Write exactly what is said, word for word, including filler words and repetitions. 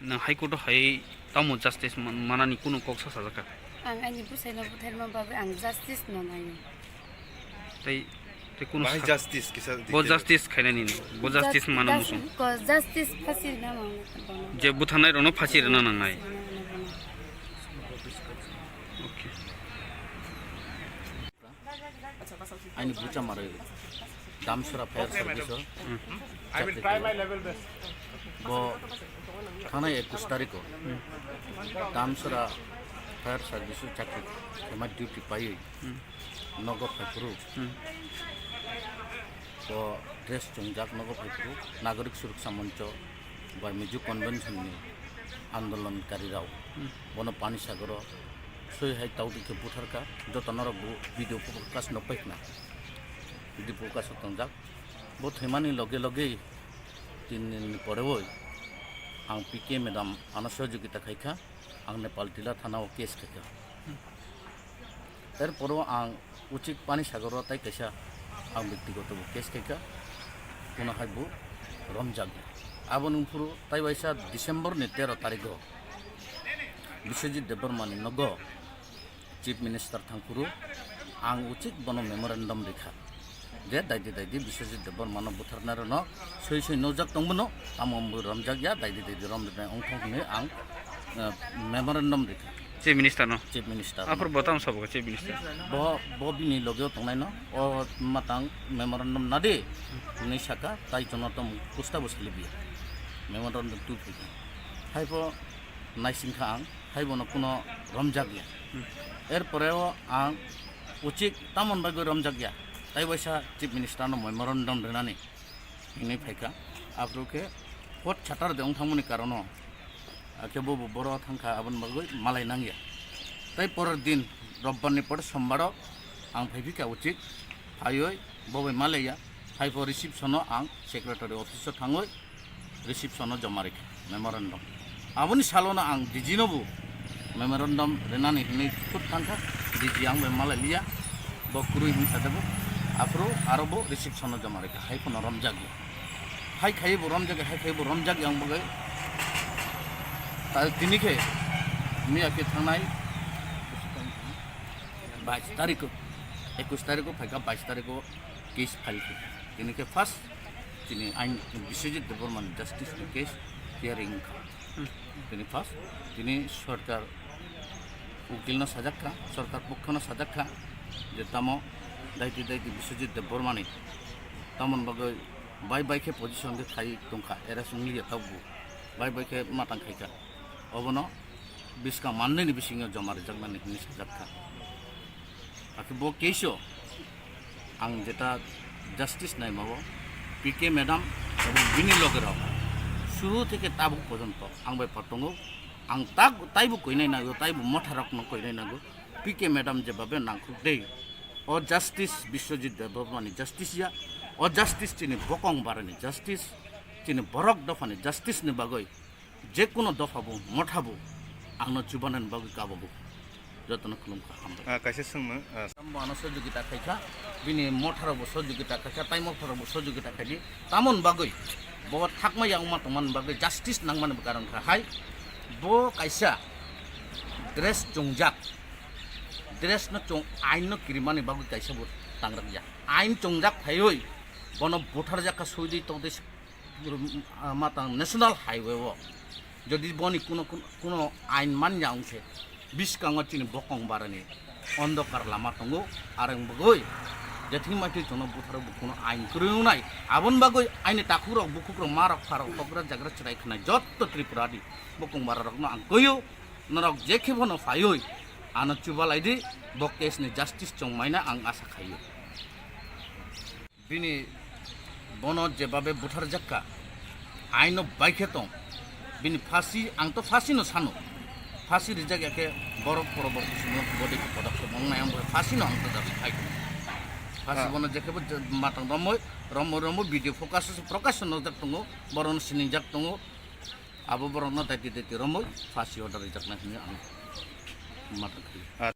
Nang High Court o hai tamo justice man-, manani kuno kok sa sajak kha? Ang aini bwsaino butharma bagwi ang justice no naio. Tei, tei kuno Bahai sa-, justice kisa bo detail. Justice khainani no, bo justice Jus-, mano jus-, musung. Ko justice phasi rina nang nai bono. Je butharnai rokno phasi rina nang nai. Phasi rina nang nai bono. Okay. Aini bucha marwi Damsora Fire Service o chakri khaio. Bo thanai ekush tarikh o Damsora Fire Service o chakri khaima duty paiwi nogo phaiphuru bo dress chwngjak nogo phaiphuru Nagorik Suroksa Moncho bai Mizo Convention ni andolonkari rok bono Panisagar o swi hai tawtwi khe butharkha, joto norok bo video focus no paikna, video focus o tongjak. Bo thwimani loge loge tin din ni porewoi ang P K madam ano sohojogita khaikha, ang Nepal Tila thana o case khaikha. Erporo ang Uchik Panisagar o tai kaisa ang bektigoto bo case khaikha, kuno hai bo romjakya. Aboni phuru tai waisa December ni tero tarikh o Biswajit Debbarma ni nogo Chief Minister thangphuru ang uchik bono memorandum rikha je daidi daidi Biswajit Debbarma no butharnai rokno soi soi nujak tongbono tamo bo romjakya, daidi daidi romjaknai wngthok hinwi ang, eh, memorandum rikha. Chief Minister no? Chief Minister no. Aphuru bo tamo sabo kha Chief Minister? Bo, bo bini logeo tongnaino o matang memorandum nadi hinwi saka, tai jono tamo kusta bo salibya memorandum tu phika. Haibo naisingkha ang, haibono kuno romjakya. Erporeo ang uchik tamon bagwi romjakya, tai waisa Chief Minister no memorandum rinani hinwi phaikha. Aphuru khe court Saturday wng thangmani karono, akhe bobo boro thangkha, aboni bagwi malai nangya. Tai porer din Robbar ni pore Sombar o ang phaiphikha uchik, phaiwi bo bai malaiya, haibo reception o ang secretary office o thangwi reception o joma rikha memorandum. Aboni salono ang D G no bo memorandum rinani hinwi khut thangkha, D G ang bai malai liya, bo kwrwi hinwi sajago. Aphuru aro bo reception o joma rikha, hai phano romjakya. Hai khaiwi bo romjakya, hai khaiwi bo romjakya ang bagwi. Ta tini khe miya khe thangnai bais tarikh o, ekush tarikh o phaikha, bais tarikh o case file khe. Tini khe first tini ain Biswajit Debbarma ni justice ni case hearing wngkha. Tini first tini sorkar ukil no sajak kha, sorkar pokho no sajak kha je tamo daiti daiti Biswajit Debbarma ni tamon bagwi bai bai khe position khe khai tongkha, arrest wngliya tabuk bai bai khe matang khaikha. Obono bwskang manwini bisingo joma rijaknani hinwi sajak kha. Akhe bo case o ang jeta justice naima o P K madam ebong bini loge rok suru theke tabuk porjonto ang bai phat tongo. Ang tak taibo koinai nago, taibo motha rokno koinai nago. P K madam jebabe nangkhuk dei. O justice Biswajit Debbarma ni justice ya, o justice chini bokong bara ni justice, chini borok dopha ni justice ni bagwi je kuno dopha bo motha bo ang no chubanani bagwi kabo bo. Jotono khulumkha, hambai. Ah, kaisa swngmung, ah, Sambo ano sojogita khaikha, bini motharokbo sojogita khaikha, tai motharokbo sojogita khaidi. Tamoni bagwi bo thakma yakma tongmani bagwi justice nangmani karon kha hai. Bo kaisa dress chongjak, dress no chong, ain no kirimani bagwi kaisa bo tangrakya. Ain chongjak phaiwi bono butharjak kha, soidi tongdi, ah, matang national highway o. Jodi boni kuno, kuno, kuno ain manya wngkhe, bwskango chini bokong barani ondokar lama tongo, areng bagwi jething maithai chwngno butharo bo kuno ain kwrwi wngnai. Aboni bagwi aini takhukrok, bukhukrok, marok, pharok, hokra, jagra, chwrai khwnai jotto Tripura ni bokong bararokno ang kwio, norok jekhe phano phaiwi ano chubalai di, bo case ni justice chongmaina ang asa khaio. Bini bono jebabe butharjak kha, aino bai khe tong. Bini phasi, ang to phasi no sano. Phasi rijak ya khe borok poroborti somoyo body khe podokhep wngnai, ang bo phasi no ang to dabi khai khe. Phasi Ah. bono jekhe bo je-, matang romoi, romoi, romoi video focus, prokash no jak tongo, borok no siningjak tongo. Abo borok no daiti daiti romoi phasi order rijak nai hinwi ang matang khai. Ah.